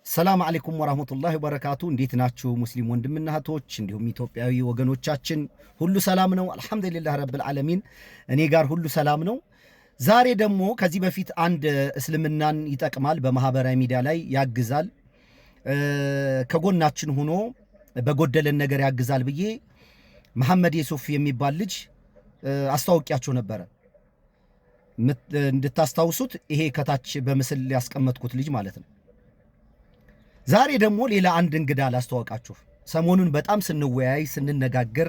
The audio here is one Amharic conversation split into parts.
ሰላም አለይኩም ወራህመቱላሂ ወበረካቱ። እንዴት ናችሁ ሙስሊም ወንድምና እህቶች፣ እንዲሁም ኢትዮጵያዊ ወገኖቻችን ሁሉ ሰላም ነው? አልሐምዱሊላህ ረብል ዓለሚን፣ እኔ ጋር ሁሉ ሰላም ነው። ዛሬ ደግሞ ከዚህ በፊት አንድ እስልምናን ይጠቅማል፣ በማህበራዊ ሚዲያ ላይ ያግዛል፣ ከጎናችን ሆኖ በጎደለን ነገር ያግዛል ብዬ መሐመድ የሱፍ የሚባል ልጅ አስተዋውቂያቸው ነበረ። እንድታስታውሱት ይሄ ከታች በምስል ያስቀመጥኩት ልጅ ማለት ነው። ዛሬ ደግሞ ሌላ አንድ እንግዳ ላስተዋውቃችሁ። ሰሞኑን በጣም ስንወያይ ስንነጋገር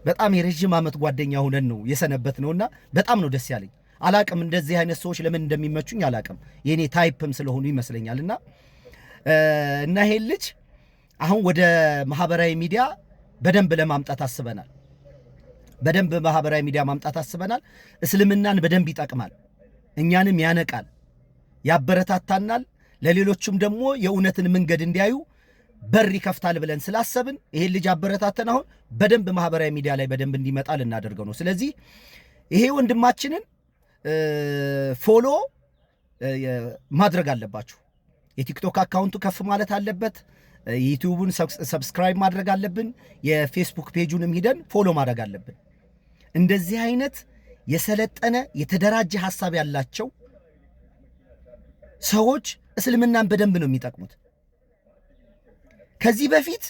በጣም የረዥም ዓመት ጓደኛ ሆነን ነው የሰነበት ነውና በጣም ነው ደስ ያለኝ። አላቅም እንደዚህ አይነት ሰዎች ለምን እንደሚመቹኝ አላቅም። የኔ type ም ስለሆኑ ይመስለኛል። እና ይሄን ልጅ አሁን ወደ ማህበራዊ ሚዲያ በደንብ ለማምጣት አስበናል። በደንብ ማህበራዊ ሚዲያ ማምጣት አስበናል። እስልምናን በደንብ ይጠቅማል፣ እኛንም ያነቃል፣ ያበረታታናል። ለሌሎችም ደግሞ የእውነትን መንገድ እንዲያዩ በር ይከፍታል ብለን ስላሰብን ይሄን ልጅ አበረታተን አሁን በደንብ ማህበራዊ ሚዲያ ላይ በደንብ እንዲመጣ ልናደርገው ነው። ስለዚህ ይሄ ወንድማችንን follow ማድረግ አለባችሁ። የቲክቶክ account ኡ ከፍ ማለት አለበት። ዩቲዩቡን subscribe ማድረግ አለብን። የፌስቡክ page ኡንም ሂደን follow ማድረግ አለብን። እንደዚህ አይነት የሰለጠነ የተደራጀ ሀሳብ ያላቸው ሰዎች እስልምናን በደንብ ነው የሚጠቅሙት። ከዚህ በፊት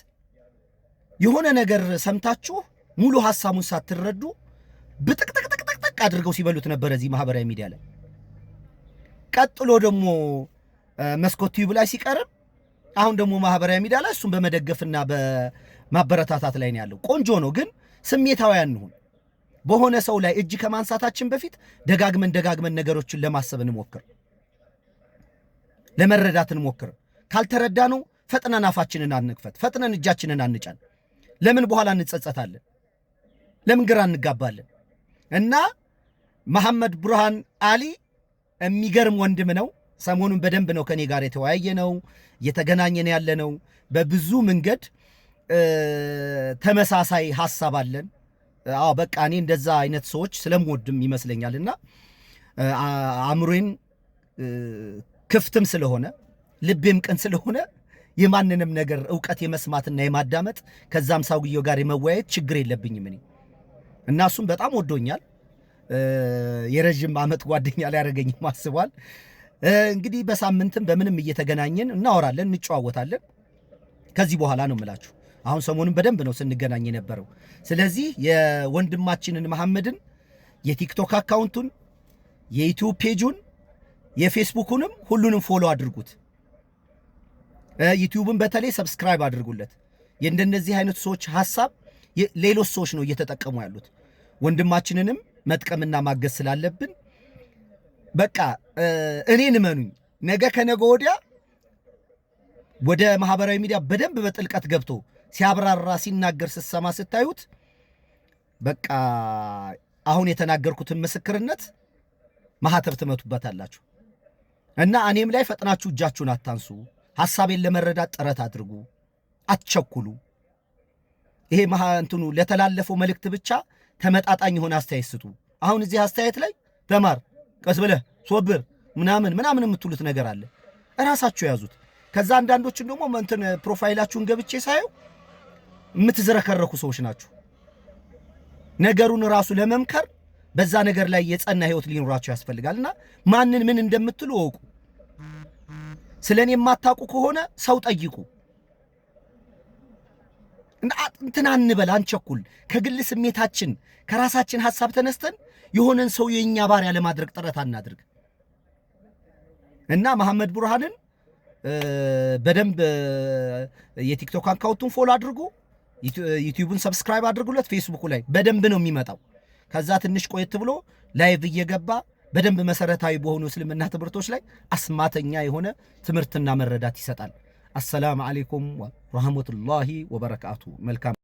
የሆነ ነገር ሰምታችሁ ሙሉ ሀሳቡን ሳትረዱ ብጥቅጥቅጥቅጥቅ አድርገው ሲበሉት ነበር እዚህ ማህበራዊ ሚዲያ ላይ። ቀጥሎ ደግሞ መስኮት ቲዩብ ላይ ሲቀርብ፣ አሁን ደግሞ ማህበራዊ ሚዲያ ላይ እሱን በመደገፍና በማበረታታት ላይ ነው ያለው። ቆንጆ ነው፣ ግን ስሜታዊ አንሁን። በሆነ ሰው ላይ እጅ ከማንሳታችን በፊት ደጋግመን ደጋግመን ነገሮችን ለማሰብ እንሞክር፣ ለመረዳት እንሞክር። ካልተረዳነው ፈጥነን አፋችንን አንክፈት፣ ፈጥነን እጃችንን አንጫን። ለምን በኋላ እንጸጸታለን? ለምን ግራ እንጋባለን? እና መሐመድ ቡርሃን አሊ የሚገርም ወንድም ነው። ሰሞኑን በደንብ ነው ከኔ ጋር የተወያየ ነው፣ እየተገናኘን ያለ ነው። በብዙ መንገድ ተመሳሳይ ሀሳብ አለን። አዎ በቃ እኔ እንደዛ አይነት ሰዎች ስለምወድም ይመስለኛል እና አእምሮዬን ክፍትም ስለሆነ ልቤም ቅን ስለሆነ የማንንም ነገር እውቀት የመስማትና የማዳመጥ ከዛም ሰውየው ጋር የመወያየት ችግር የለብኝም እኔ እና እሱም በጣም ወዶኛል። የረዥም ዓመት ጓደኛ ሊያደርገኝም አስቧል። እንግዲህ በሳምንትም በምንም እየተገናኘን እናወራለን፣ እንጨዋወታለን። ከዚህ በኋላ ነው የምላችሁ። አሁን ሰሞኑን በደንብ ነው ስንገናኝ የነበረው። ስለዚህ የወንድማችንን መሐመድን የቲክቶክ account ኡን፣ የዩቲዩብ page ኡን፣ የፌስቡኩንም ሁሉንም follow አድርጉት። ዩቲዩብን በተለይ subscribe አድርጉለት። የእንደነዚህ አይነት ሰዎች ሀሳብ ሌሎች ሰዎች ነው እየተጠቀሙ ያሉት። ወንድማችንንም መጥቀምና ማገዝ ስላለብን በቃ እኔን እመኑኝ፣ ነገ ከነገ ወዲያ ወደ ማህበራዊ ሚዲያ በደንብ በጥልቀት ገብቶ ሲያብራራ ሲናገር ስትሰማ ስታዩት በቃ አሁን የተናገርኩትን ምስክርነት ማህተብ ትመቱበታላችሁ። እና እኔም ላይ ፈጥናችሁ እጃችሁን አታንሱ። ሐሳቤን ለመረዳት ጥረት አድርጉ። አትቸኩሉ። ይሄ እንትኑ ለተላለፈው መልእክት ብቻ ተመጣጣኝ የሆነ አስተያየት ስጡ። አሁን እዚህ አስተያየት ላይ ተማር፣ ቀስ ብለህ ሶብር ምናምን ምናምን የምትሉት ነገር አለ። እራሳችሁ ያዙት። ከዛ አንዳንዶችን ደግሞ እንትን profile ኣችሁን ገብቼ ሳየው የምትዝረከረኩ ሰዎች ናችሁ። ነገሩን ራሱ ለመምከር በዛ ነገር ላይ የጸና ህይወት ሊኖራቸው ያስፈልጋል። እና ማንን ምን እንደምትሉ እወቁ። ስለ እኔ የማታውቁ ከሆነ ሰው ጠይቁ። እንትን አንበል፣ አንቸኩል። ከግል ስሜታችን ከራሳችን ሐሳብ ተነስተን የሆነን ሰው የኛ ባሪያ ለማድረግ ጥረት አናድርግ እና መሐመድ ቡርሃንን በደንብ የቲክቶክ account ኡን follow አድርጉ፣ ዩቲዩቡን subscribe አድርጉለት። ፌስቡኩ ላይ በደንብ ነው የሚመጣው። ከዛ ትንሽ ቆየት ብሎ live እየገባ በደንብ መሰረታዊ በሆኑ እስልምና ትምህርቶች ላይ አስማተኛ የሆነ ትምህርትና መረዳት ይሰጣል። አሰላሙ አለይኩም ወራህመቱላሂ ወበረካቱ። መልካም